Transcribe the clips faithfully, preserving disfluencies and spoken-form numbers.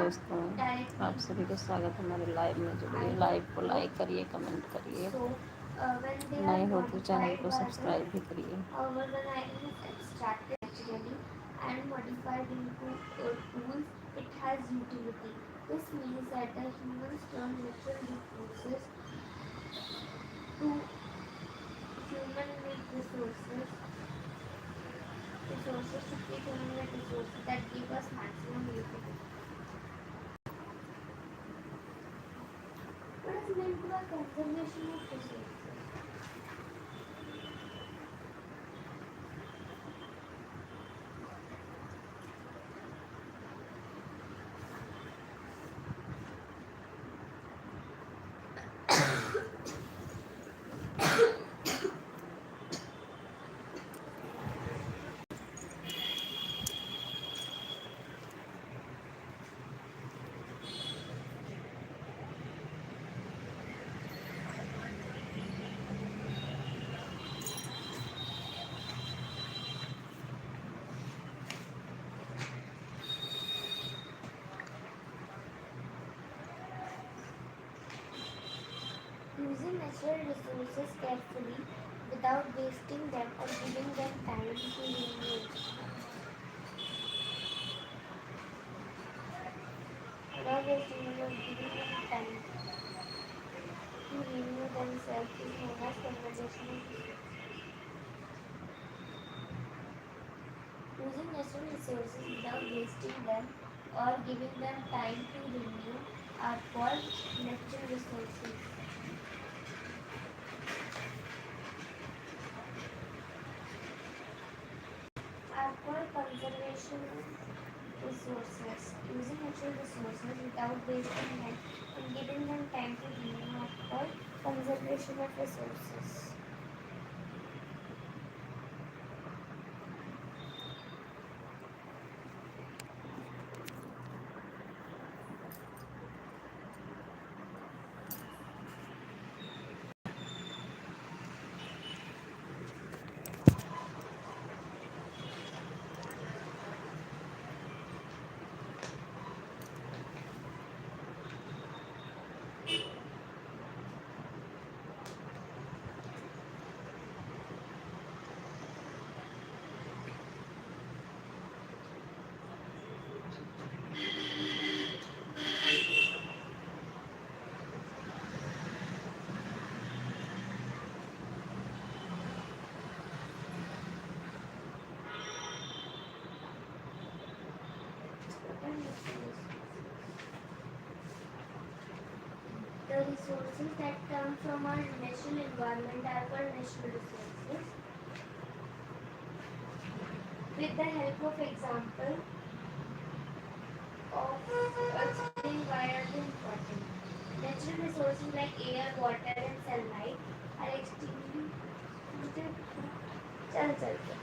दोस्तों, आप सभी को स्वागत है हमारे live में। जुड़िए, live को like करिए, comment करिए, नए हो तो channel को subscribe भी करिए। And modified into, uh, tools, it has utility. This means that the humans turn natural resources to human-made resources, resources to create human-made resources that give us maximum utility. What is meant by conservation of resources? Using natural resources carefully without wasting them or giving them time to renew. Without wasting them or giving them time to renew themselves is known as conservation of resources. Using natural resources without wasting them or giving them time to renew are called natural resources. Are called conservation resources. Using natural resources without wasting them and giving them time to renew are called conservation of resources. The resources that come from our natural environment are called natural resources. With the help of example of explain why are they important. Natural resources like air, water, and sunlight are extremely चल, चल, चल।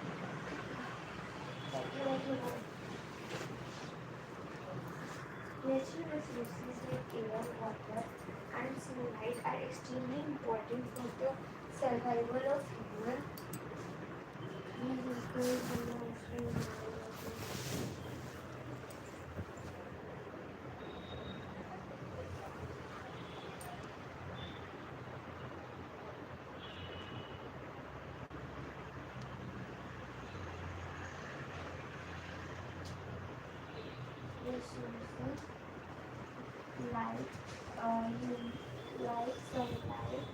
Natural resources like air, water, and sunlight are extremely important for the survival of human. Resources like, uh, you, like sunlight.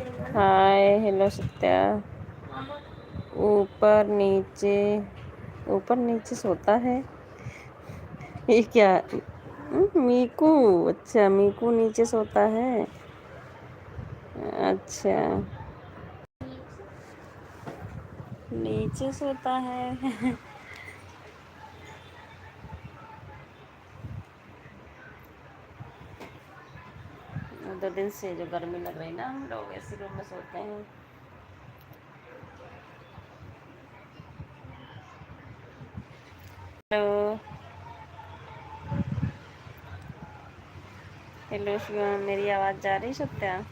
हाय, हेलो सत्या। ऊपर नीचे, ऊपर नीचे सोता है? ये क्या? हम्म, मीकू। अच्छा, मीकू नीचे सोता है। अच्छा, नीचे सोता है। दो दिन से जो गर्मी लग रही ना, हम लोग एसी रूम में सोते हैं। हेलो, हेलो शिवांग, मेरी आवाज़ जा रही सत्या?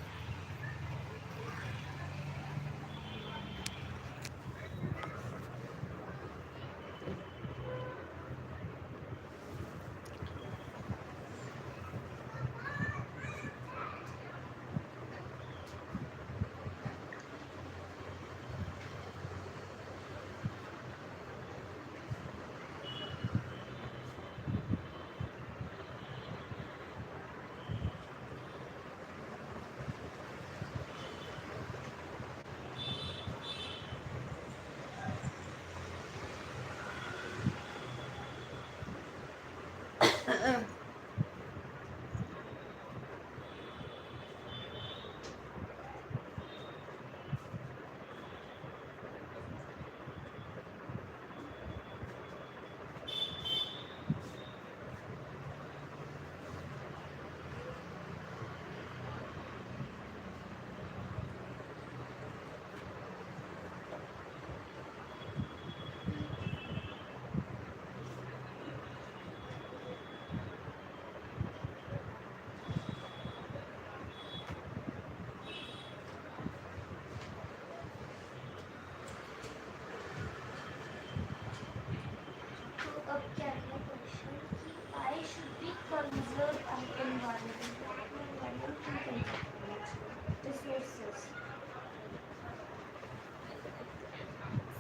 तो अब क्या है क्वेश्चन कि why should we conserve our environment? Environment क्यों conserve करना चाहिए? Resources.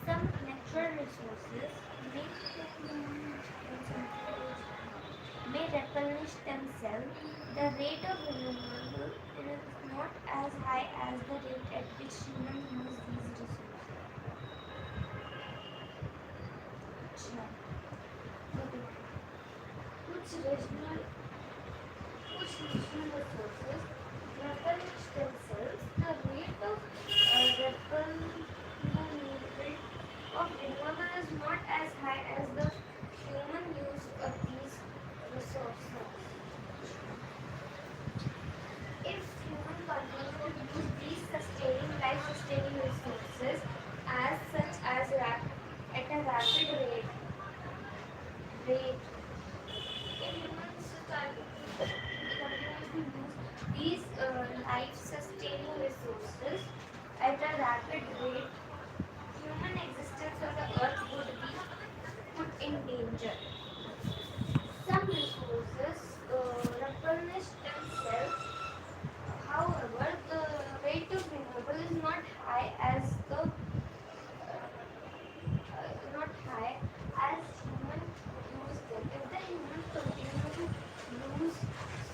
Some natural resources may, may replenish themselves. The rate of renewable is not as high as the rate at which humans use these resources. अच्छा, तो देखो, कुछ रीजनल, कुछ रीजनल resources replenish themselves. The rate of, uh, replenish of renewable is not as high as the human use of these resources. If human continue to use these sustaining, life-sustaining resources as such as rap-, at a rapid rate, rate, if humans continue to use these, uh, life-sustaining resources at a rapid rate, human existence on the earth would be put in danger. Some resources, uh, replenish themselves. However, the rate of renewable is not high as the, uh, not high as human use them. If the human continue to use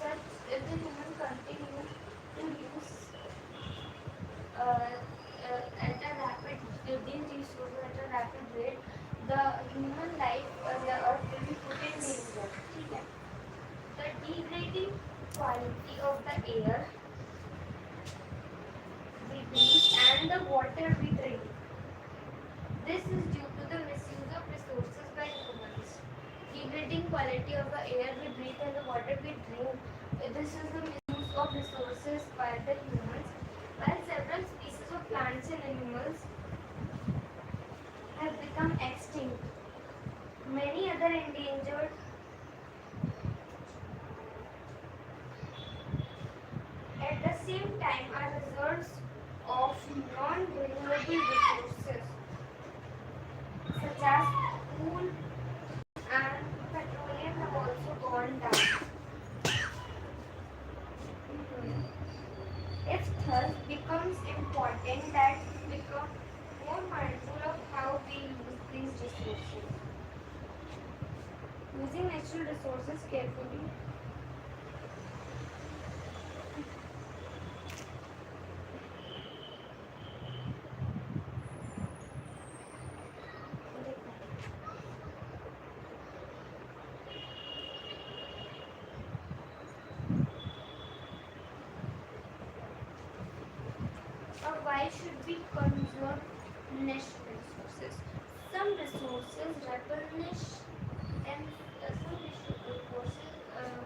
such, if the human continue to use, uh, uh, at a rapid, uh, these resources at a rapid rate, the human life on the earth will be put in danger. ठीक है? The degrading quality of the air we breathe and the water we drink. This is due to the misuse of resources by humans. Degrading quality of the air we breathe and the water we drink. This is the misuse of resources by the humans. While several species of plants and animals have become extinct, many other endangered at the same time, our reserves of non-renewable resources, such as coal and petroleum, have also gone down. It thus becomes important that we become more mindful of how we use these resources. Using natural resources carefully. Why should we conserve natural resources? Some resources replenish and, uh, some resources, uh,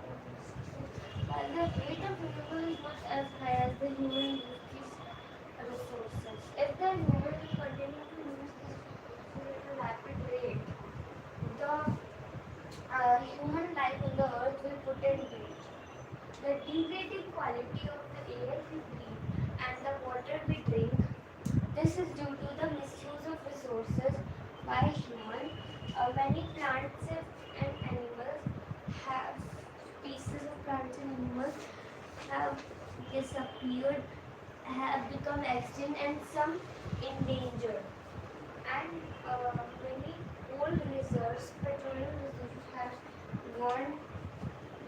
while the rate of renewal is not as high as the human use these resources. If the human will continue to use this resources at a rapid rate, the, uh, human life on the earth will put in danger. The degrading quality of the air we breathe and the water we drink, this is due to the misuse of resources by human. Uh, many plants and animals have, species of plants and animals have disappeared, have become extinct, and some endangered. And, uh, many old reserves, petroleum reserves, have gone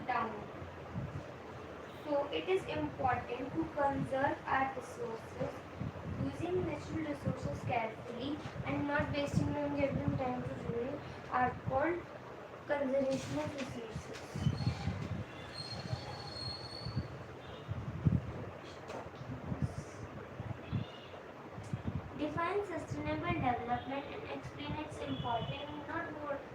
down. So it is important to conserve our resources, using natural resources carefully and not wasting them, giving time to ruin are called conservation of resources. Define sustainable development and explain its importance in not more than sixty words.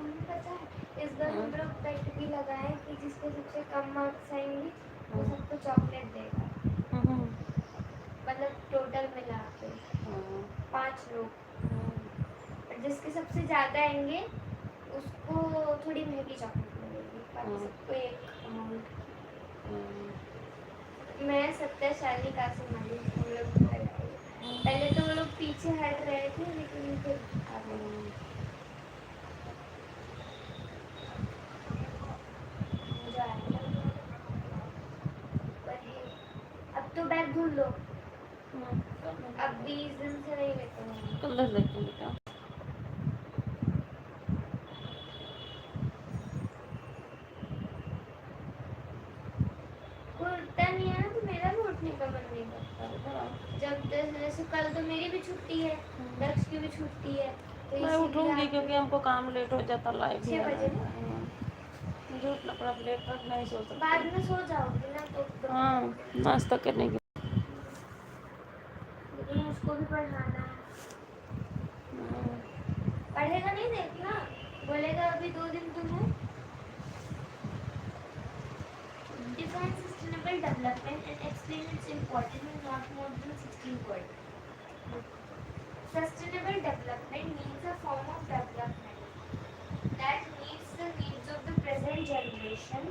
हमें पता है, इस बार हम हाँ। लोग bet भी लगाए कि जिसके सबसे कम marks आएंगे, वो हाँ। सबको chocolate देगा। हम्म। मतलब, total मिला के हाँ। पांच लोग। हाँ। और जिसके सबसे ज्यादा आएंगे, उसको थोड़ी महंगी chocolate मिलेगी, बाकी हाँ। सबको एक amount। हाँ। मैं सत्या, शालिनी, कासिम, मनीष, हम लोग घर आए। पहले तो वो लोग पीछे हट रहे थे, लेकिन फिर आ गए। मजा आया। पर है, अब तो bag धुल लो। हम्म, कर लो। अब बीस दिन से नहीं लेते हैं। कल धर लेते हैं बेटा। कोई उठता नहीं है ना, तो मेरा भी उठने का मन नहीं करता। हाँ। जब जैसे, जैसे कल तो मेरी भी छुट्टी है, हम्म। दक्ष की भी छुट्टी है, तो मैं इसीलिए उठूंगी आप क्योंकि हमको काम late हो जाता, live छह भी आ बजे रहा ना? है। हाँ। मुझे उठना पड़ा, late तक नहीं सो सकती। बाद में सो जाओगी ना, तो एकदम हाँ, नाश्ता करने के लेकिन उसको भी पढ़ाना है। हम्म। पढ़ेगा नहीं, देखना, बोलेगा, "अभी दो दिन तो है।" Define sustainable development and explain its importance in not more than sixteen words. Sustainable development means a form of development that meets the needs of the present generation.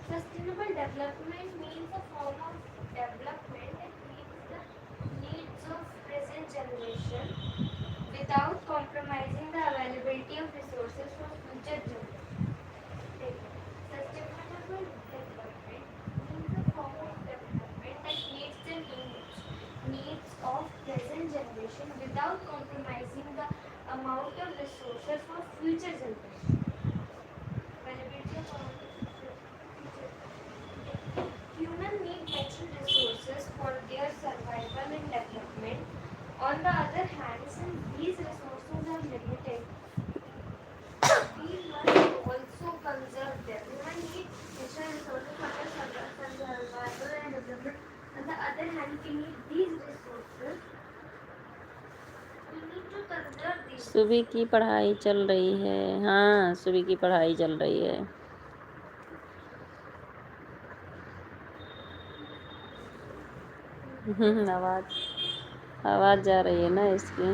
Sustainable development means a form of development that meets the needs of present generation without compromising the availability of resources for future generation. Sustainable development means a form of development that meets the needs, needs of present generation without compromising the amount of resources for future generation. Availability of amount of resources for future generation. Human need natural resources for their survival and development. On the other hand, since these resources are limited, we must also conserve them. Human need natural resources for their survi-, survival and development. On the other hand, we need these resources. We need to conserve these. सुबह की पढ़ाई चल रही है। हाँ, सुबह की पढ़ाई चल रही है। हम्म, आवाज, आवाज जा रही है ना इसकी।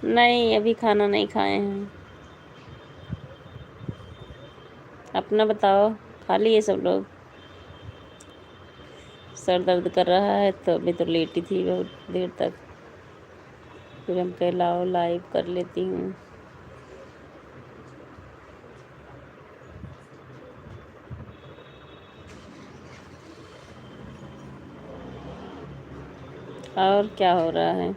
नहीं, अभी खाना नहीं खाए हैं। अपना बताओ, खा लिए सब लोग? सर दर्द कर रहा है, तो अभी तो लेटी थी बहुत देर तक, फिर हम कहे, "लाओ, लाइव कर लेती हूँ।" और क्या हो रहा है?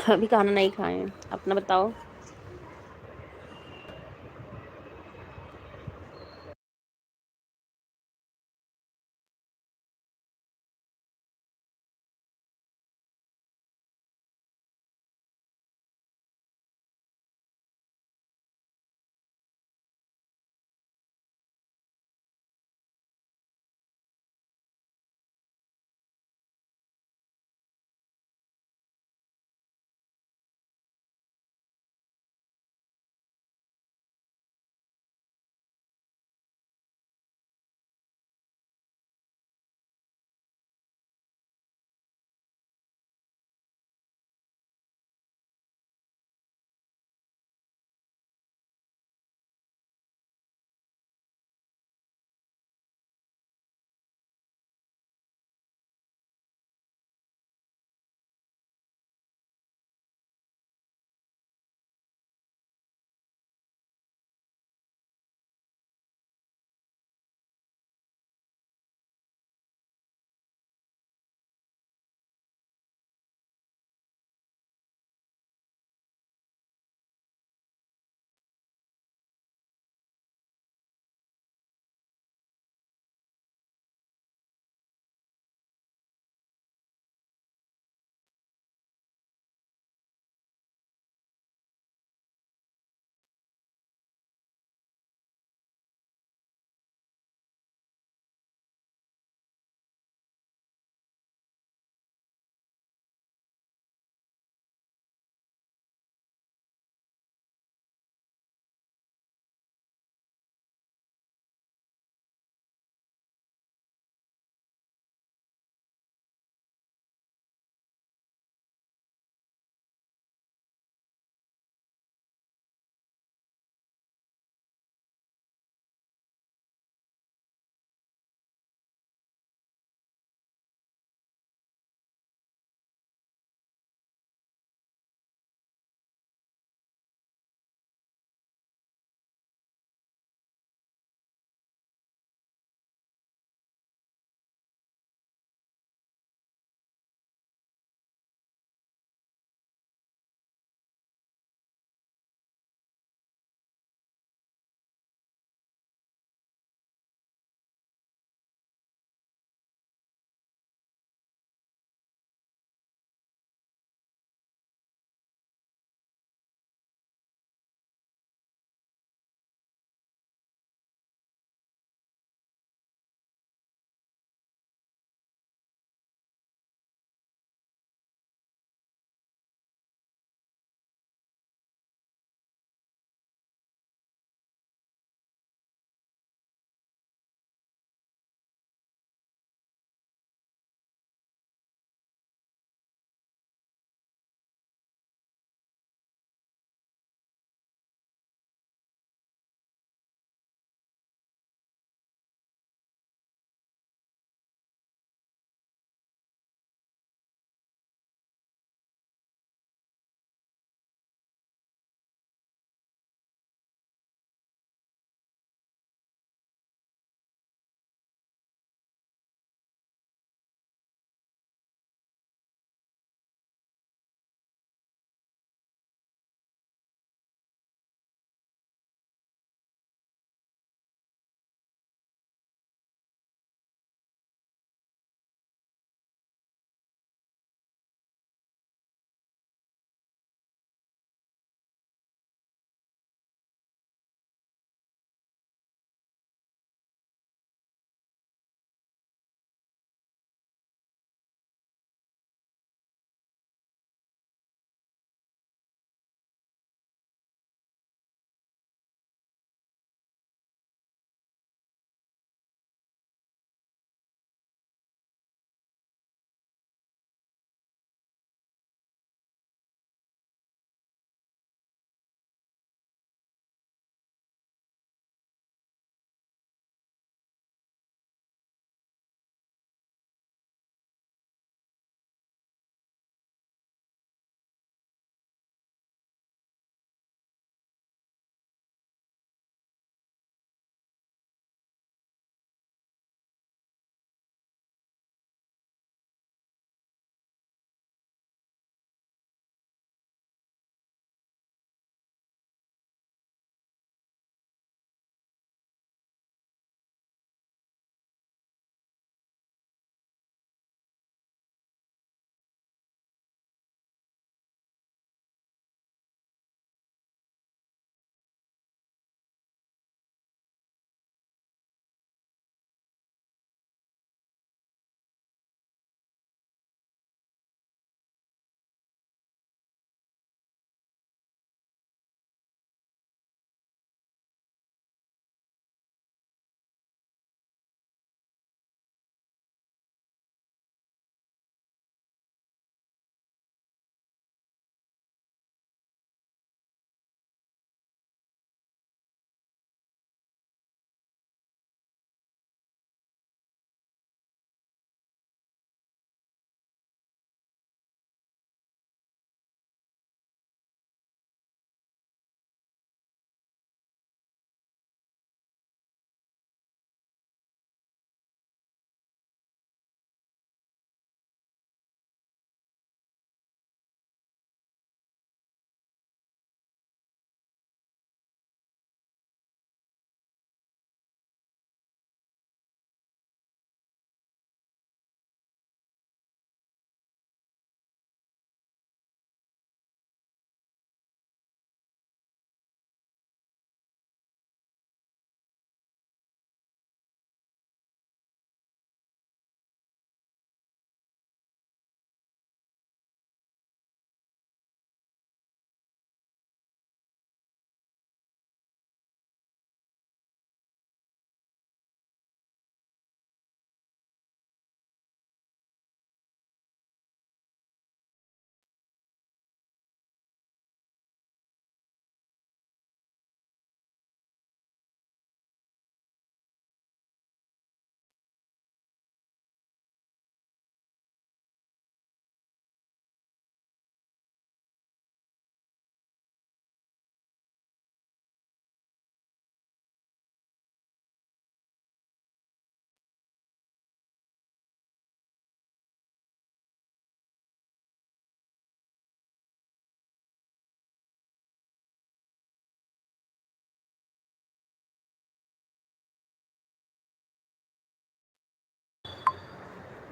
अभी खाना नहीं खाए हैं, अपना बताओ।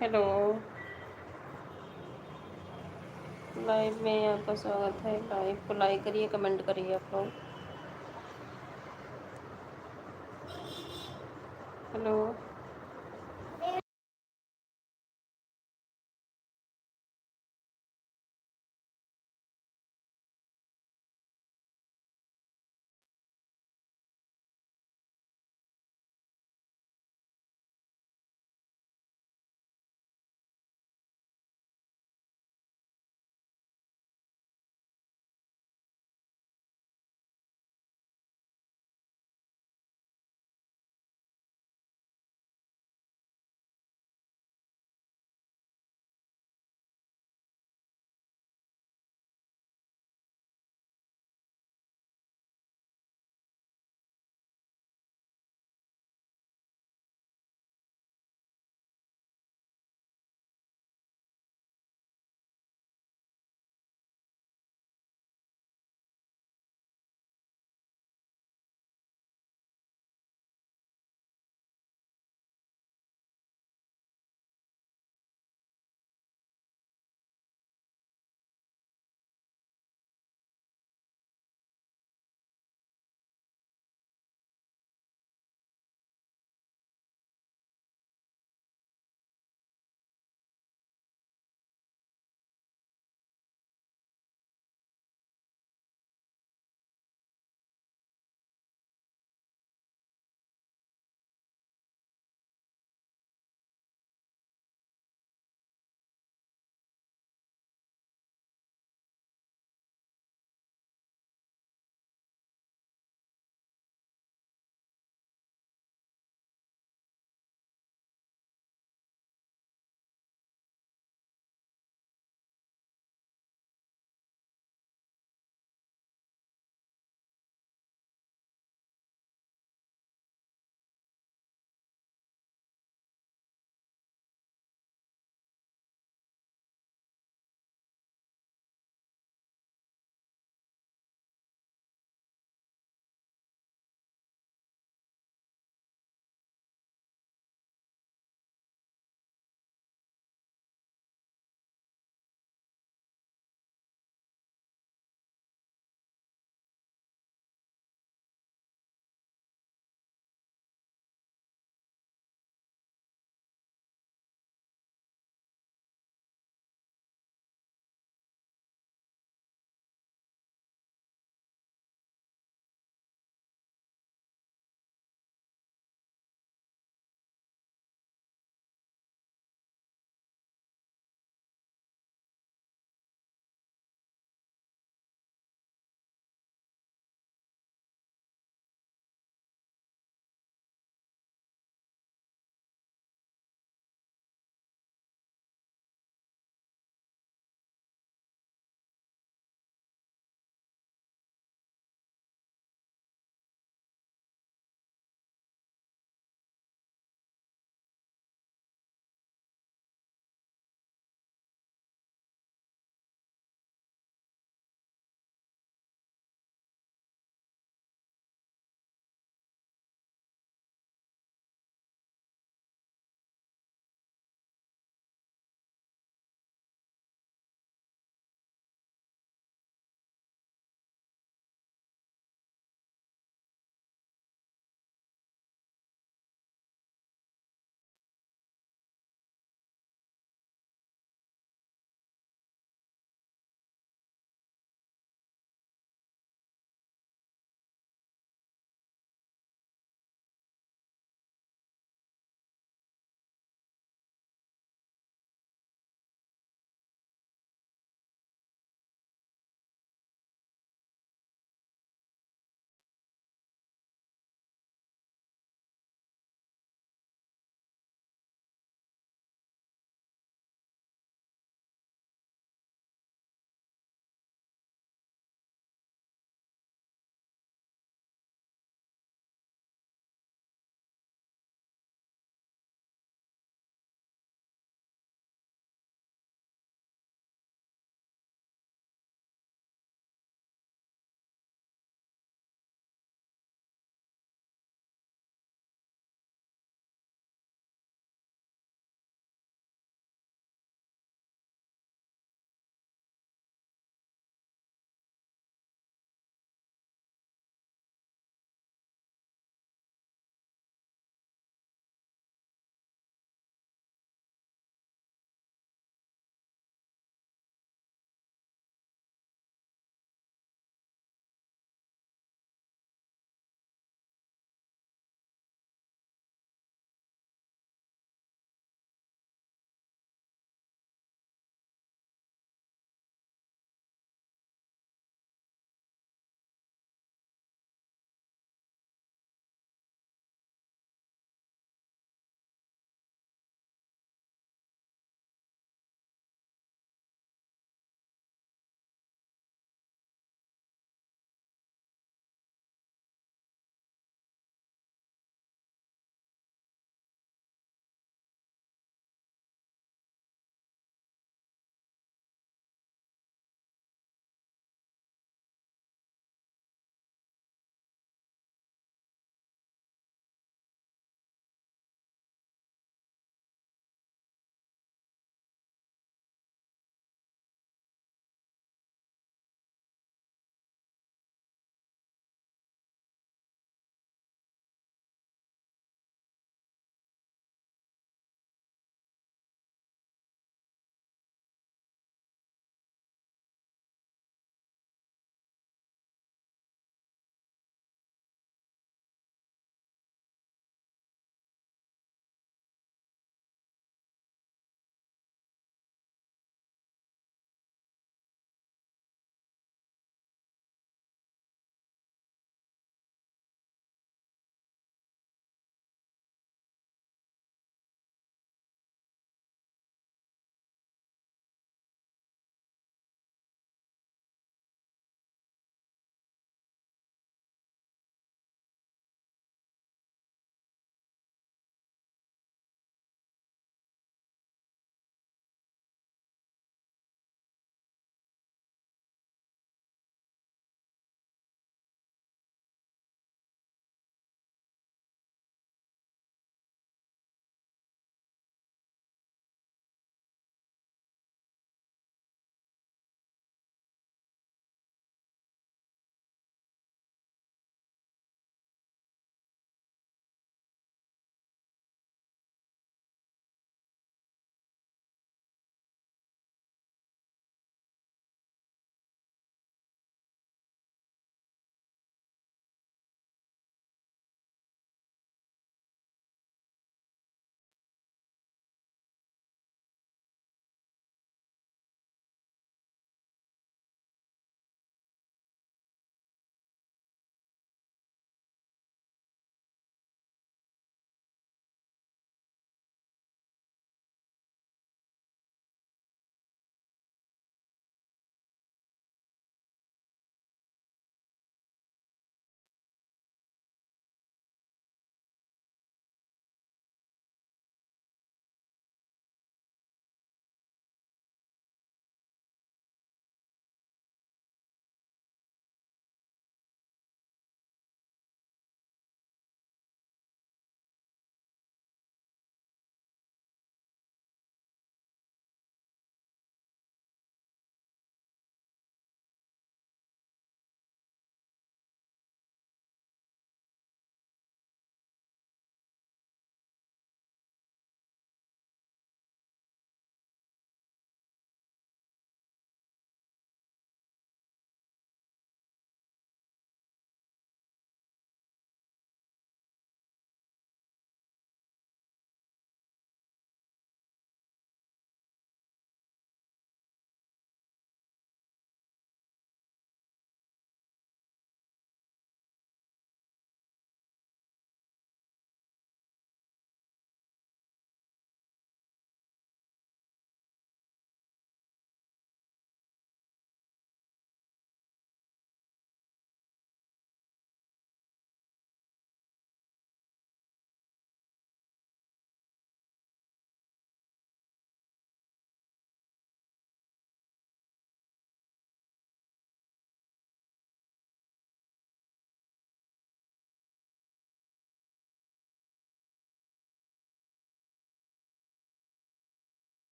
हेलो, लाइव में आपका स्वागत है। लाइव को लाइक करिए, कमेंट करिए आप लोग। हेलो।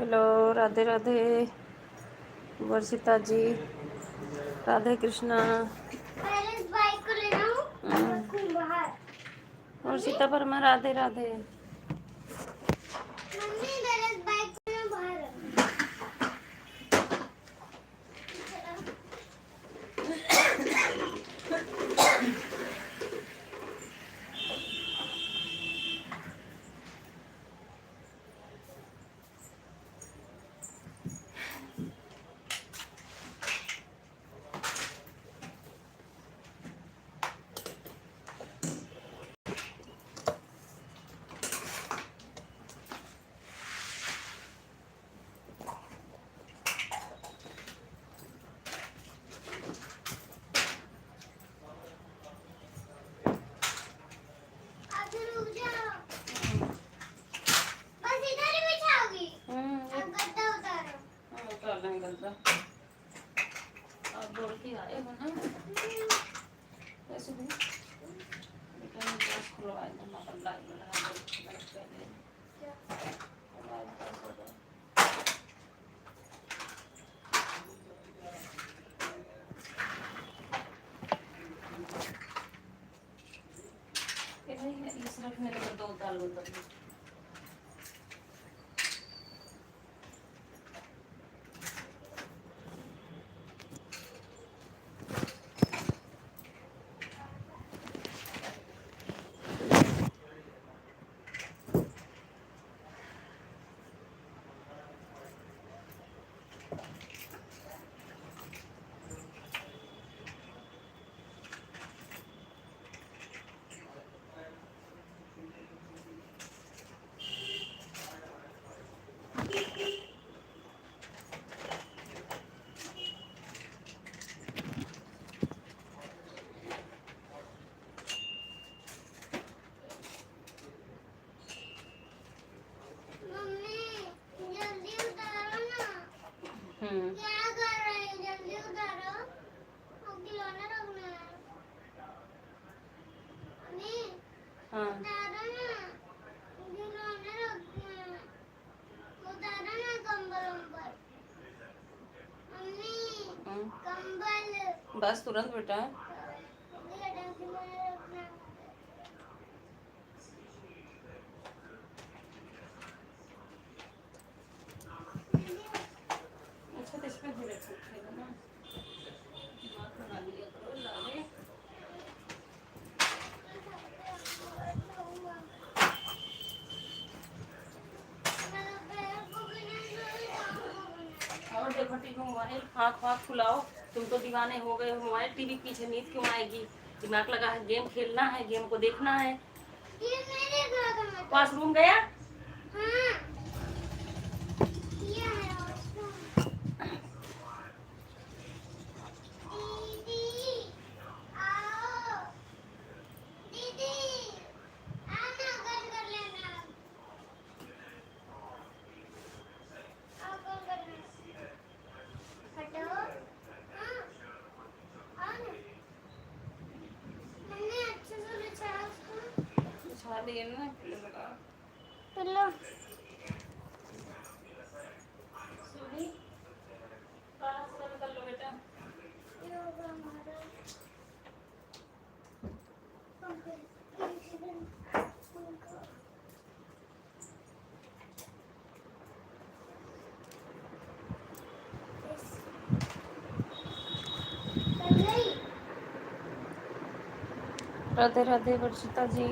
हेलो, राधे राधे वर्षिता जी, राधे कृष्णा। पहले इस बाइक को ले जाऊं, हम्म। रखूं बाहर। वर्षिता वर्मा, राधे राधे। मम्मी, पहले इस बाइक को ना बाहर रख। अभी रुक जाओ। बस इधर ही बिछाओगी? हम्म, ये अब गद्दा उतारो। हाँ, उतार देंगे गद्दा। आप दौड़ के आए हो ना? हम्म। वैसे भी बेटा ने गैस खुलवा दो, मतलब लाइट में लगा दो, लाइट पहले। क्या? लाइट बंद हो गया। ए भाई, ये सिर्फ मेरे को दो दाल उतर गई। मम्मी, जल्दी उतारो ना। हम्म। क्या कर रही है? जल्दी उतारो। वो खिलौना रखना है। मम्मी, हाँ। उतारो ना। खिलौना रखना है। उतारो ना कंबल उम्बल। मम्मी, हम्म। कंबल। बस तुरंत बेटा। मम्मी, खिलौना रखना है। अच्छा, तो इस पे भी रख सकते हो ना। दिमाग लगा लिया करो, लावे। और देखो टीवी, मोबाइल, आँख वाँख फुलाओ। तुम तो दीवाने हो गए हो मोबाइल टीवी के पीछे। नींद क्यों आएगी? दिमाग लगा है, गेम खेलना है, गेम को देखना है। ये मेरे घर का मटर। वॉशरूम गया? हाँ। ये है वॉशरूम। दीदी, आओ। दीदी, आना, गल कर लेना। आओ, गल कर लेना। हटो। हाँ। आओ ना। मम्मी, अच्छे से बिछाओ उसको। बिछा दिए ना, pillow लगा। Pillow। सुनी, काला कपड़ा निकाल लो बेटा। ये होगा हमारा। राधे राधे वर्षिता जी।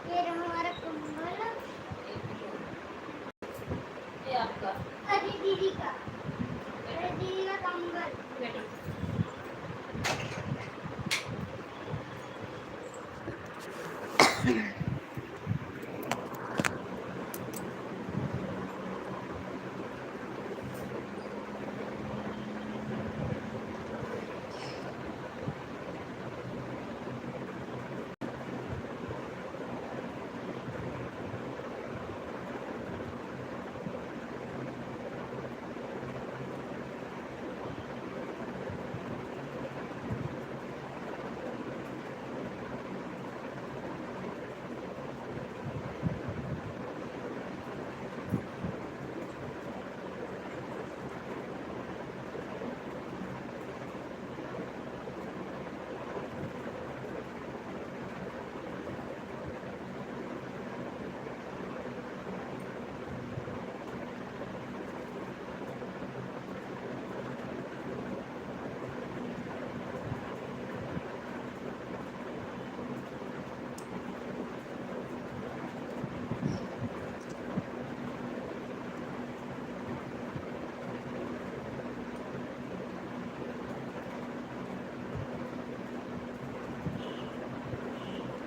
ये रहा हमारा कंबल। ये आपका। अरे दीदी का। अरे दीदी का कंबल। बैठो।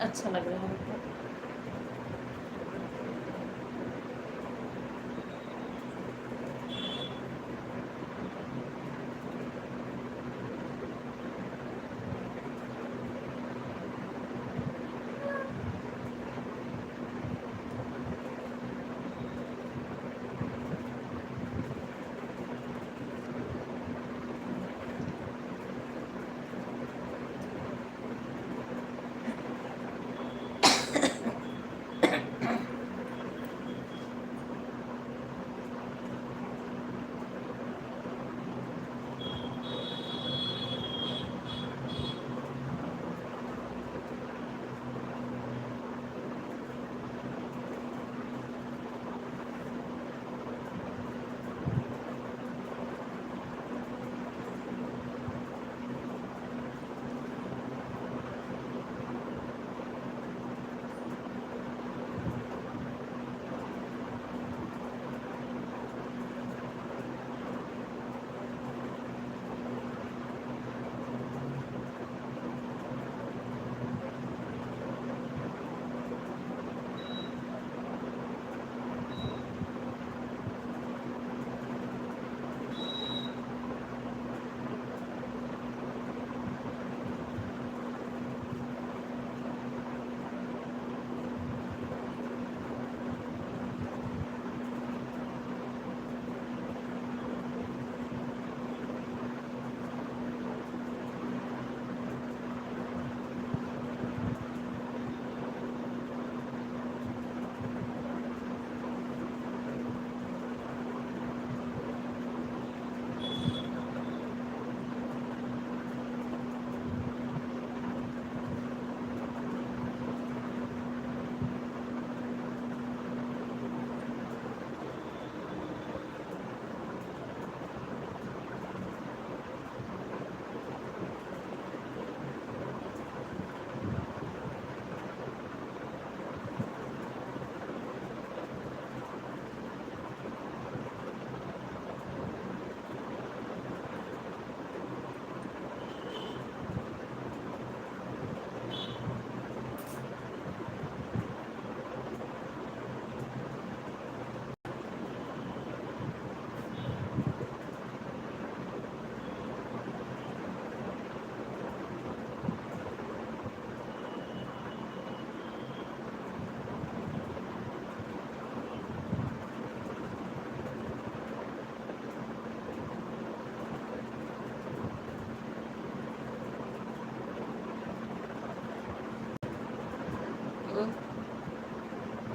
अच्छा लग रहा है हमको।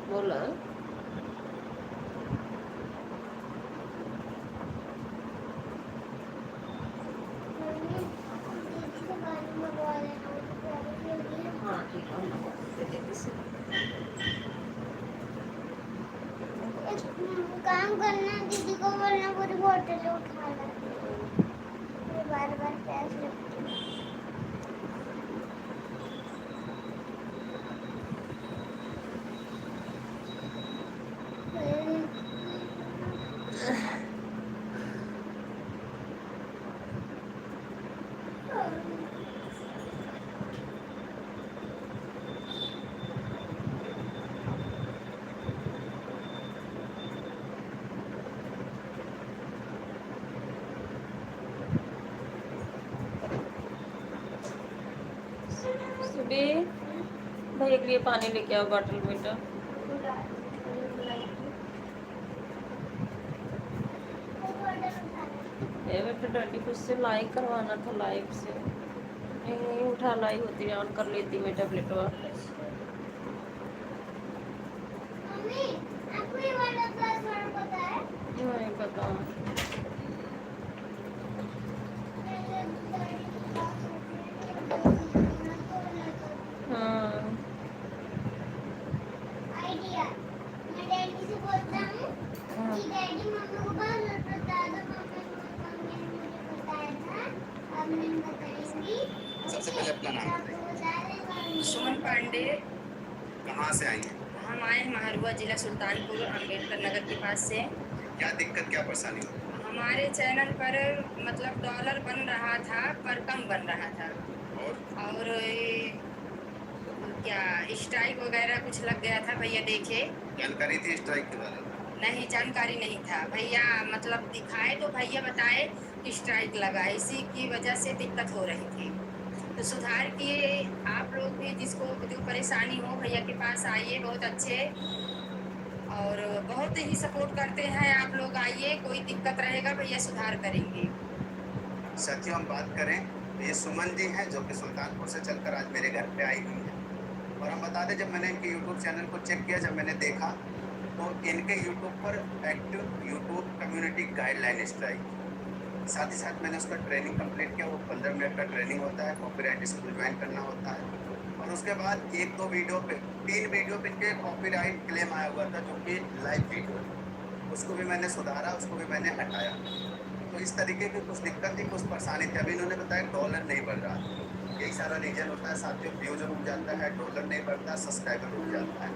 बोला। हाँ, ठीक है, हम दीदी से। काम करना, दीदी को बोलना, पूरी बोतल उठा ला। ये बार बार प्यास लगती है। सुबे, भैया के लिए पानी लेके आओ, बॉटल, बेटा। ए बेटा, डैडी को उससे लाइव करवाना था, लाइव से। नहीं, नहीं उठा लाई होती, ऑन कर लेती मैं टैबलेटवा। मम्मी, आपको ये वाला पासवर्ड पता है? नहीं पता। हाँ। आइडिया। मैं डैडी से बोलता हूँ हाँ। कि डैडी, मम्मी को पासवर्ड बता दो, मम्मी, मम्मी ने मुझे बताया था, अब नहीं बताएंगी। सबसे पहले अपना नाम बताइए। सुमन पांडे। कहाँ से आई हैं? हम आए हैं महरुआ, जिला सुल्तानपुर, अम्बेडकर नगर के पास से। क्या दिक्कत, क्या परेशानी हुई? हमारे चैनल पर, मतलब, डॉलर बन रहा था, पर कम बन रहा था। और? और ये क्या स्ट्राइक वगैरह कुछ लग गया था भैया, देखे। जानकारी थी स्ट्राइक के बारे में? नहीं, जानकारी नहीं था भैया, मतलब दिखाए तो भैया बताए कि स्ट्राइक लगा, इसी की वजह से दिक्कत हो रही थी। तो सुधार किए, आप लोग भी जिसको जो परेशानी हो भैया के पास आइए, बहुत अच्छे और बहुत ही सपोर्ट करते हैं आप लोग। आइए, कोई दिक्कत रहेगा भैया सुधार करेंगे। साथियों, हम बात करें तो ये सुमन जी हैं, जो कि सुल्तानपुर से चलकर आज मेरे घर पे आई हुई हैं। और हम बता दें, जब मैंने इनके YouTube चैनल को चेक किया, जब मैंने देखा, तो इनके YouTube पर एक्टिव YouTube कम्युनिटी गाइडलाइन स्ट्राइक, साथ ही साथ मैंने उसका ट्रेनिंग कंप्लीट किया। वो पन्द्रह मिनट का ट्रेनिंग होता है, कॉपीराइट इसको ज्वाइन करना होता है। और उसके बाद एक दो वीडियो पे, तीन वीडियो पे इनके कॉपीराइट क्लेम आया हुआ था, जो कि लाइव वीडियो है, उसको भी मैंने सुधारा, उसको भी मैंने हटाया। तो इस तरीके की कुछ दिक्कत थी, कुछ परेशानी थी। अभी इन्होंने बताया डॉलर नहीं बढ़ रहा, यही सारा रीजन होता है साथियों। व्यूज रुक जाता है, डॉलर नहीं बढ़ता, सब्सक्राइबर रुक जाता है।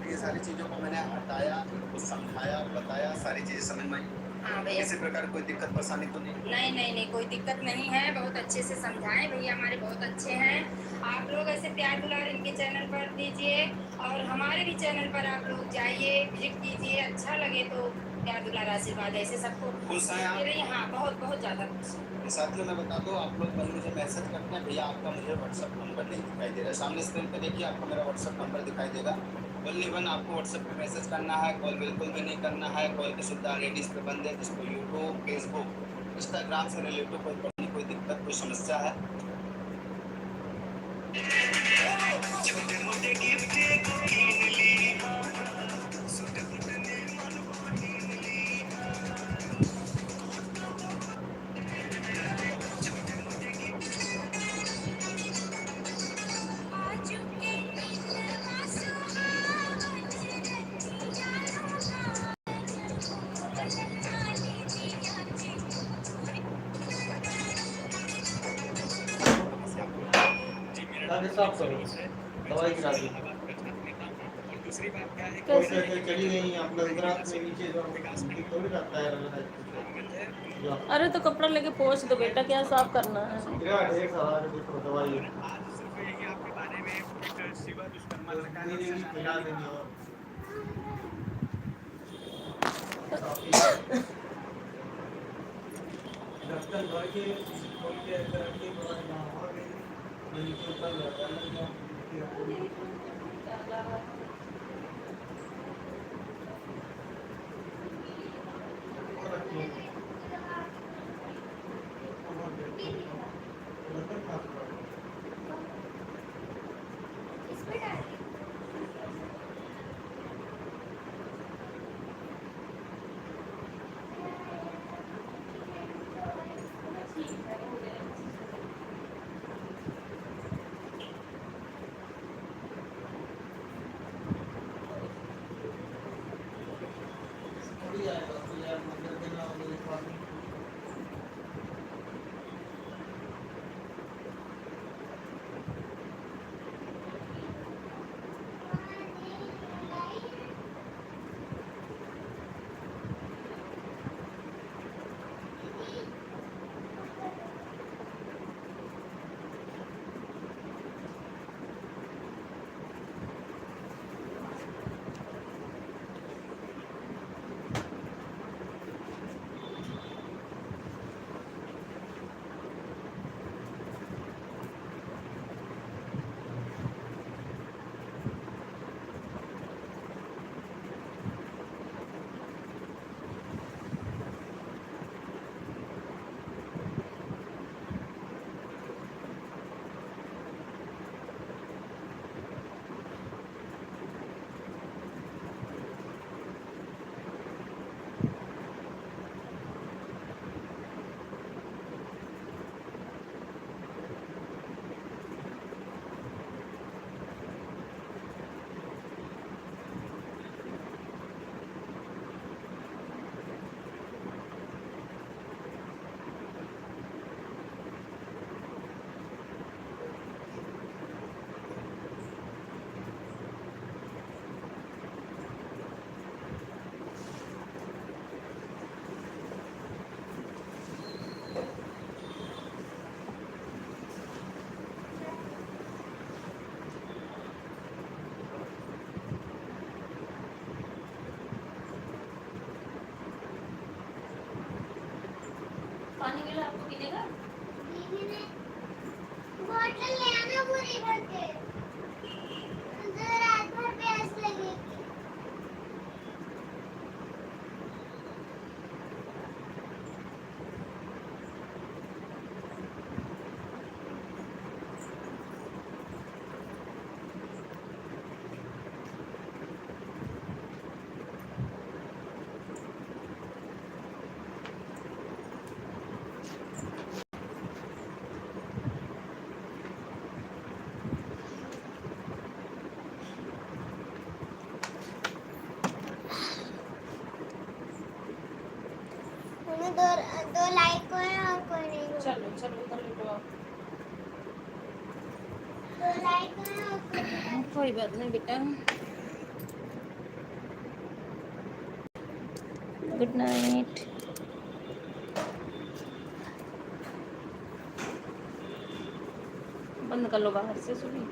तो ये सारी चीज़ों को मैंने हटाया, इनको समझाया, बताया, सारी चीज़ें समझ में आई। हाँ भैया। किसी प्रकार कोई दिक्कत परेशानी तो नहीं? नहीं, नहीं, नहीं, कोई दिक्कत नहीं है। बहुत अच्छे से समझाएं भैया, हमारे बहुत अच्छे हैं। आप लोग ऐसे प्यार दुलार इनके चैनल पर दीजिए और हमारे भी चैनल पर आप लोग जाइए, विजिट कीजिए। अच्छा लगे तो प्यार दुलार आशीर्वाद ऐसे सबको खुश हैं आप? दे रही हैं। हाँ, बहुत, बहुत ज़्यादा खुश हैं। साथियों, मैं बता दूं, आप लोग बस मुझे मैसेज करते हैं, "भैया, आपका मुझे WhatsApp नंबर नहीं दिखाई दे रहा है।" सामने स्क्रीन पे देखिए, आपको मेरा WhatsApp नंबर दिखाई देगा। Only one आपको WhatsApp पे मैसेज करना है, कॉल बिल्कुल भी नहीं करना है। कॉल की सुविधा लेडीज़ पे बंद है, जिसको YouTube, Facebook, Instagram से रिलेटेड कोई परेशानी, कोई दिक्कत, कोई समस्या है। अरे साफ करो, दवाई गिरा दी। कैसे? चली गई, अपना उधर से नीचे जो थोड़ी रहता है, रहता है। अरे तो कपड़ा लेके पोंछ दो बेटा, क्या साफ करना है? गिरा, ढेर सारा, देखो, दवाई। पानी मिला आपको पीने का? दीदी ने बॉटल ले आना पूरी भर के। तो रात भर प्यास लगेगी। उन्हें दो, दो लाइक को है और कोई नहीं को। चलो, चलो, उधर लेटो आप। दो लाइक को है और कोई नहीं। कोई बात नहीं बेटा। गुड नाइट। बंद कर लो बाहर से, सुनी।